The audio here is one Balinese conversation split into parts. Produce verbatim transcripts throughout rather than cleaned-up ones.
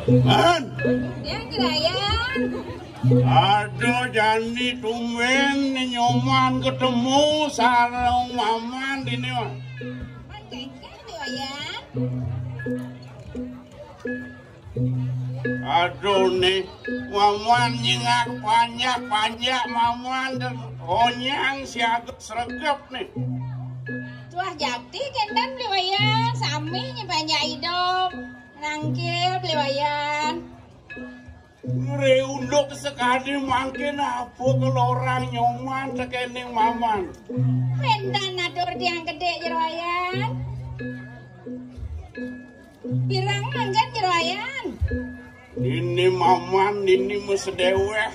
Man. Yang Jerayan. Aduh, jani tumben nih Nyoman ketemu sareng Maman dini mah. Man kengken tuh, Yan. Aduh nih, Maman nyingak panjak-panjak Maman dan onyang siaga sregep nih. Tuah jati kenten Beli Wayan, sami nyi panjak idup. Nangkil Beli Wayan. Re unduk sekali mangkin apa kelorang Nyoman tekening Maman. Kenten atur tiang gedé Jero Wayan. Pirang manggan Jero Wayan? Nini Maman, nini mesedeweh.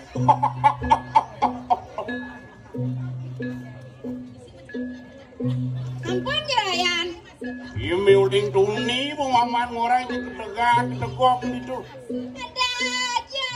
Ampun Jero Wayan. Iya miuling tuni, Maman ngorang ketegak, ketegok gitu. Ada aja.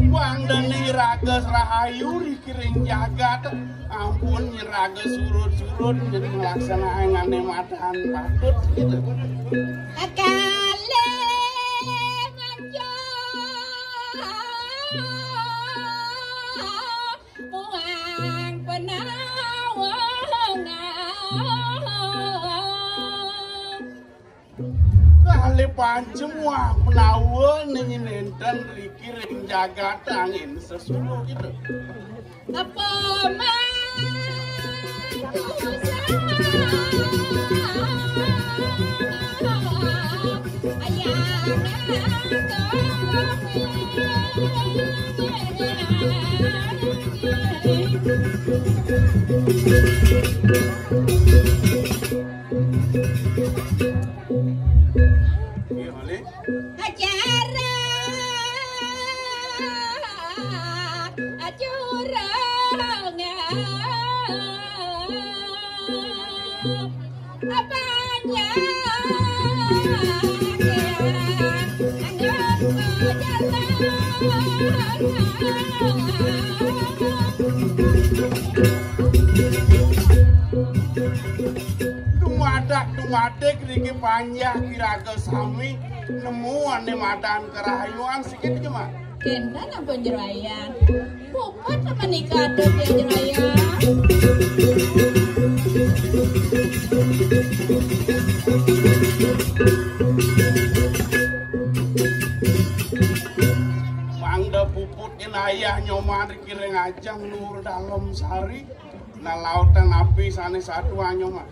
Wang dene raga rahayu rikiring jagat, ampun nyeraga surut-surut jadi ngelaksanain ane madahan patut gitu. Akale manjur muang penawang. Kali pancem wah menawa ning nenten riki ring jagat angin sesuruh gitu. Apa man Acara acurang apa Dumadak dumadik riki panjak iraga sami nemu ane madan kerahayuan sikit cuma. Kenten ampun Jero Wayan. Puput apa nika atur ya Jero Wayan? Mangda puput yen ayah Nyoman riki ring ajeng Luhur Dalem Sari. Nah, lautan api sane satu anyo mah.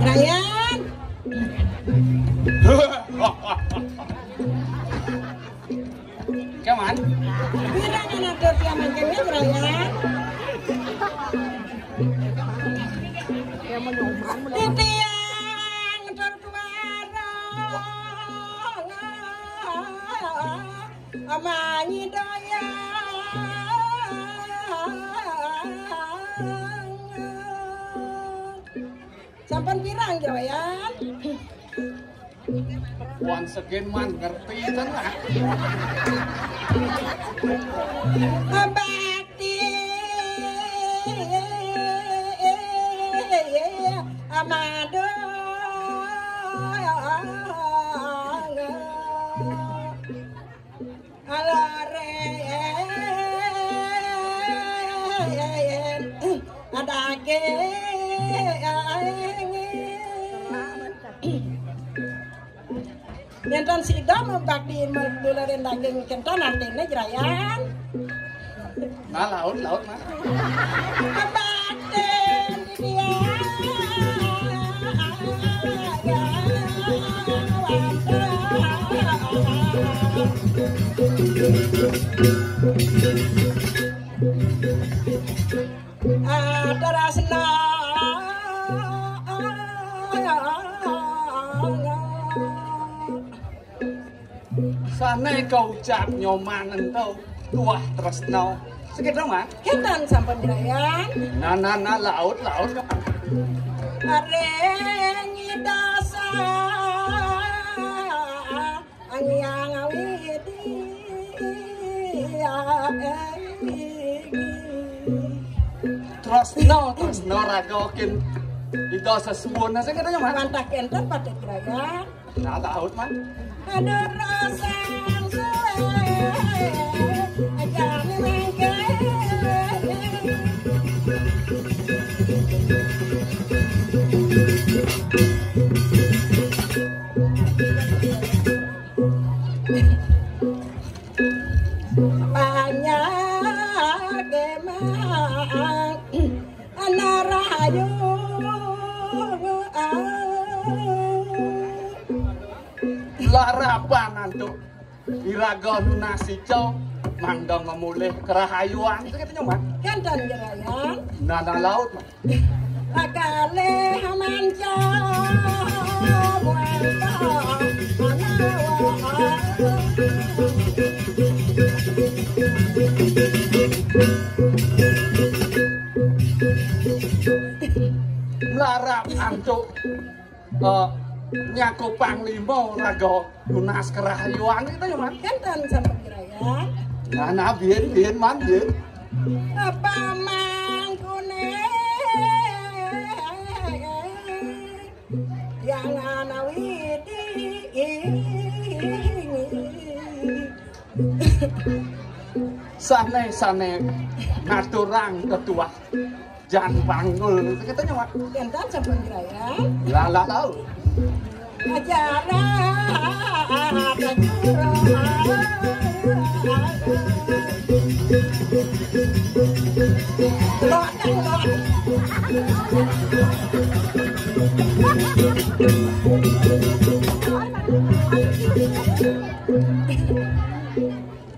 Ryan. Kaman? Pira nang atur tiang mangkene, Ryan? Titiang tur tuara. Amanyi doyang. Sampun pirang, Jroyan? Once again, man, ngerti tenan. Bakti amadung. Alaren adage. Yen ten sida mabakti medularen daging, kenten artine, Jroyan? Nah, laut, laut, Mas. Batin dia. Tresna. Sane kaucap Nyoman ento tuah tresna. Sekedo, Mas? Kenten sampun, Jroyan. Nah, nah, nah, laut, laut. Ring Ida Sang Hyang Widi. Tresna, tresna raga kin Ida sesuwun. Nah, sekedo, Mas? Wantah kenten patut, Jroyan. Nah, laut, Man. Aduh, rasa suwe, ajane mangke. Banyak emang. Ana rahayu. Larapan antuk iraga nunas ica mangda ngemulih karahayuan. Sakit nyoman. Kenten, Jroyan. Nana laut, Man. Lakale manca. Mlarap antuk, eh, nyaku panglima raga nunas karahayuan kita ya, Man. Kenten sampun, Jroyan. Nah, nah, biyen, biyen, Man, biyen. Apa mangkune? Yang ana widi. Sane, sane ngaturang ketuah Jan Panggul. Kita nyawa. Kenten sampun, Jroyan. Lah, lah, tau. Ajaran.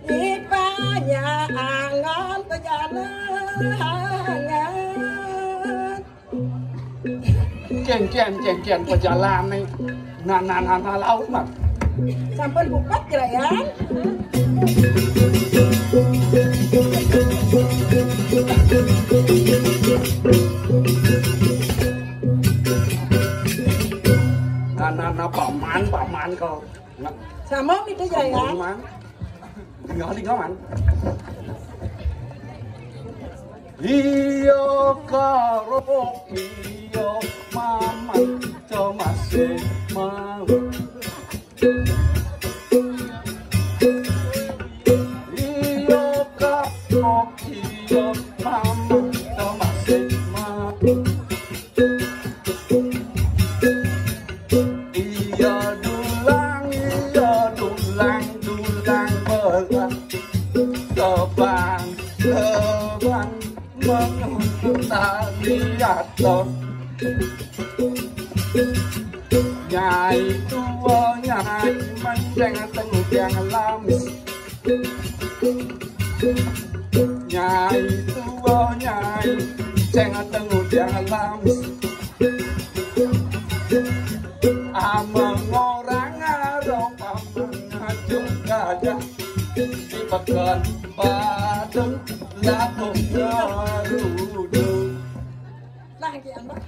Ipanya angon pejalangan. Kengken, kengken pejalane. Nah, nah, nah, nah, laut, Mas. Sampun puput, Jroyan. Nah, nah, nah, paman, paman kok. Nah. Sama itu, Jroyan. Paman. Tinggal, tinggal, Man. Iya karo iya, Maman cemase mau. Iya karo iya, Maman Taliaton. Nyai tuwa, nyai menceng teng tiang lamis. Nyai tuwa, nyai menceng teng tiang lamis. Amang orang aro paman ngajung gajah di peken Badung latung garudu. Nah, iki, Mbah.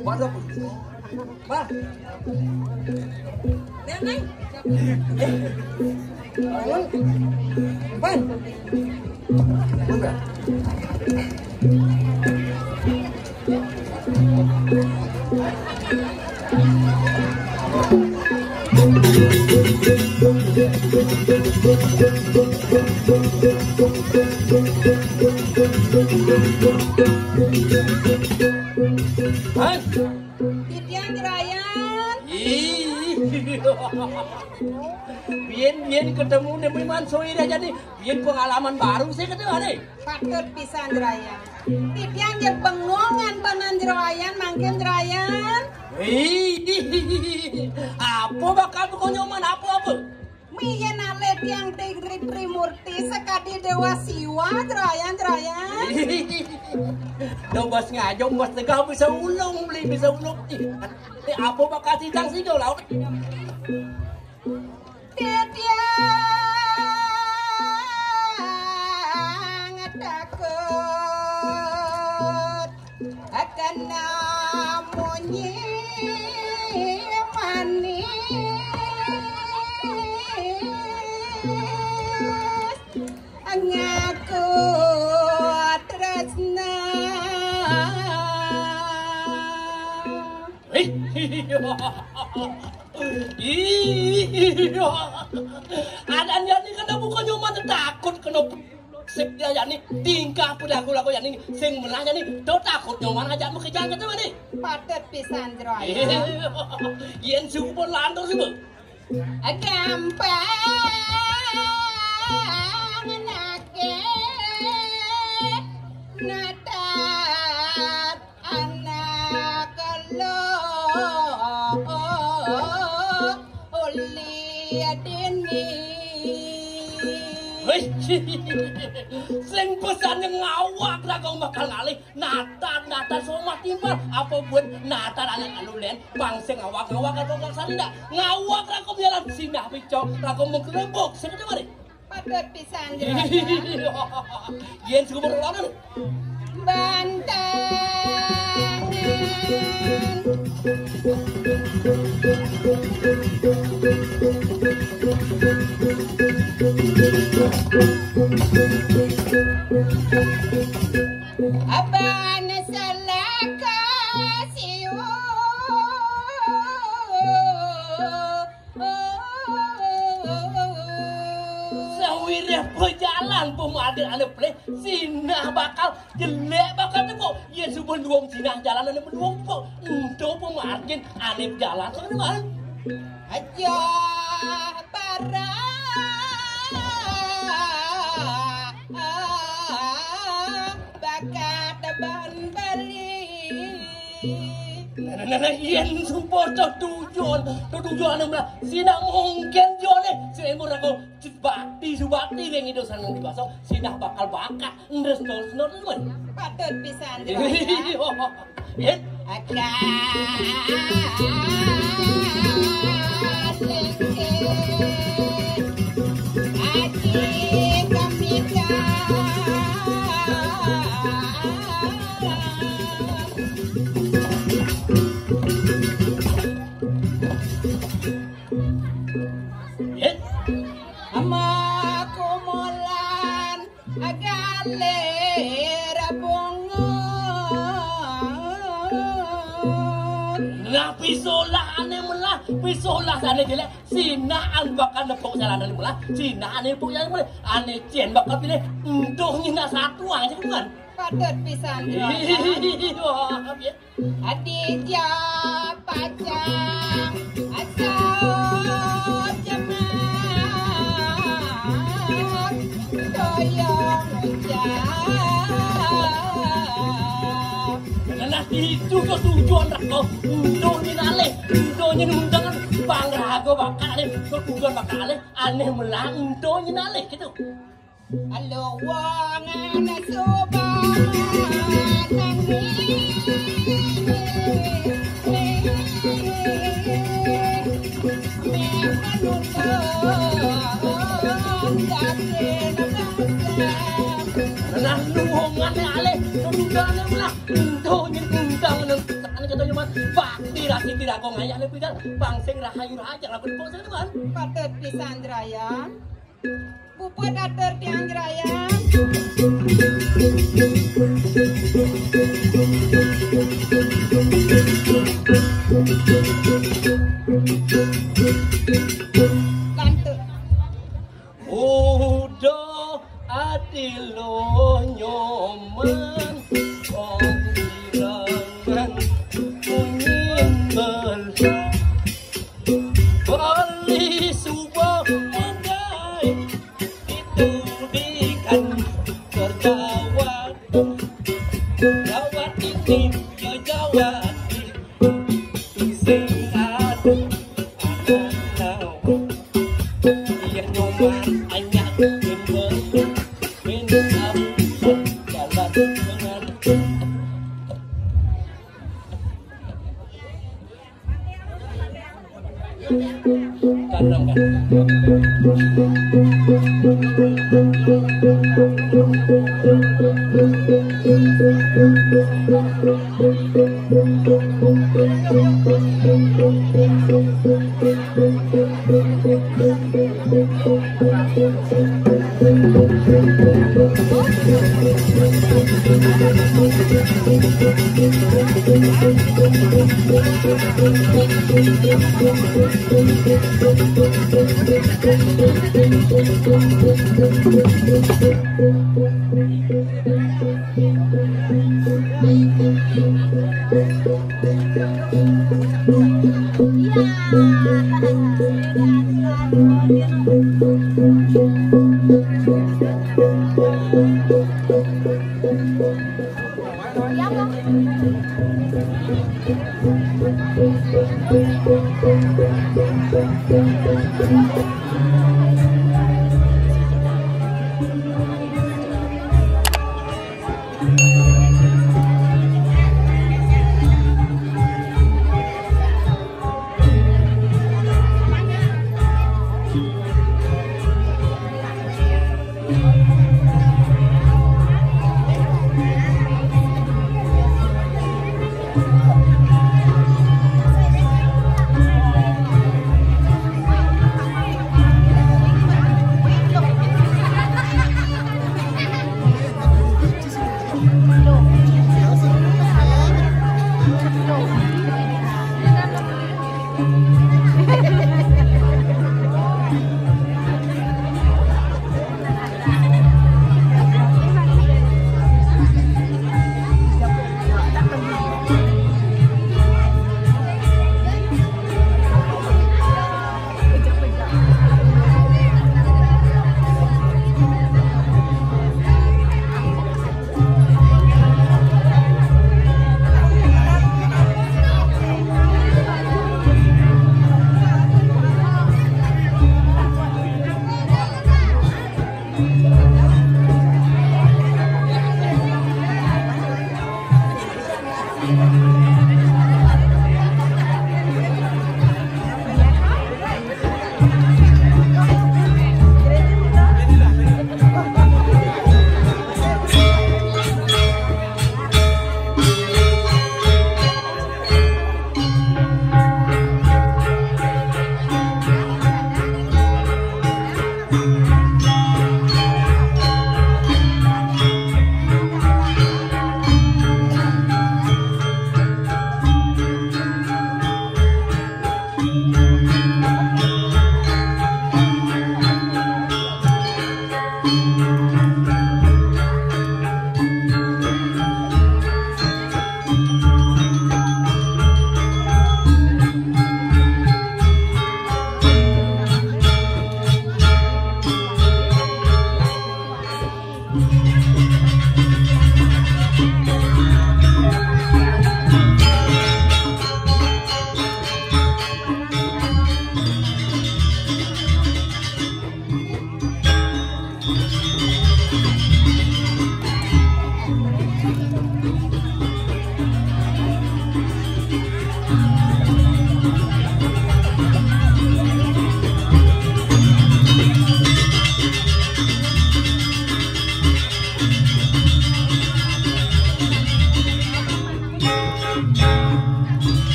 Waduh. Mbah. Neng, Neng. Bangun. Mbah. Mbah. Hah? Titiang Jerayan. Ih. Biyen, biyen ketemu nih, Miman, soirah jadi. Biyen pengalaman baru sih ketemu nih. Patut pisan, Jerayan. Titiang jeg bengong ngan panan Jerayan, mangkin Jerayan. Ih. Apa bakal bekonyoman, apa, apa? Miyen alih tiang Tri, Tri, Trimurti sakadi Dewa Siwa, Jerayan, Jerayan. Dong bos ngajong, bos tegah bisa ulung, beli bisa ulung. Ih, apa bakal sidang sih, jauh laut? Titiang takut kena munyi manis ngaku tresna. Ih, iya. Iya. Adan yani kena buka nyoman takut kena sing dia yani tingkah perilaku laku yani sing menang yani do takut nyoman aja mau kejar kata mana? Patut pisan, Jerayan. Iya. Yen suku pun lantur sih, Bu. Gampang nake natat anak lo uli dini. Hei, sing pesan ngawak lah kau bakal ngalih. Natan, natan, somah timpal. Apa buat natan anak alulen? Bangsa ngawak-ngawak atau bangsa ndak? Ngawak rakom jalan sinah picok, rakom mengkelebok. Seperti mana? Patut pisan, Juragan. Yen suku berlawan. Bantangan. Abana salaka siu. Sawireh pejalan pemadil ane pelih, sinah bakal jelek bakal tepuk. Yen subuh luwung sinah jalan ane luwung tepuk. Ento pemargin ane jalan ane mah. Aja para bakat ban bali. Nah, nah, nah, nah, yen supo to tujuan, to tujuan anu mah, sina mungkin jone, sina murah kok bakti subakti ring ido sanang di baso, sina bakal bakat, ndres ndres ndres, ndres. Patut pisan, Juragan. Yen? Akan lengke. Aji kami ka. Yen? Ama kumulan galir bungut. Nah, pisolah ane melah, pisolah sane jelek, sinaan bakal nepuk jalan ane melah, sinaan nepuk jalan melah, ane cen bakal pilih, entuh nyina satu aja kan. Patut pisan, Juragan. Iya, iya. Aditya pacang asal jemak toyong ucap. Itu ketujuan raga. Ento nyén alih, ento nyén undangan, pang raga bakal alih, ketujuan bakal alih, ané melah ento nyén alih gitu. Halo, wong ané soba nang Nah, lu wong ané alih, ketujuan ané melah. Ento nyén undang nang sana kata nyaman. Bakti rasi tidak kok ngayak lebih dah. Pang sing rahayu raja lakukan kok sing kan. Patut pisan, Jerayan. Puput atur tiang, Jerayan. Lantur. Udah ati lo nyoman, wong irangan munyin bel. Bali suba mandai, itu dikan kerjawat. Jawat ini ya jawat. Sing adu anak nau. Iya nyoman anyak min belu, min abu, jalan dengan. Tanam kan.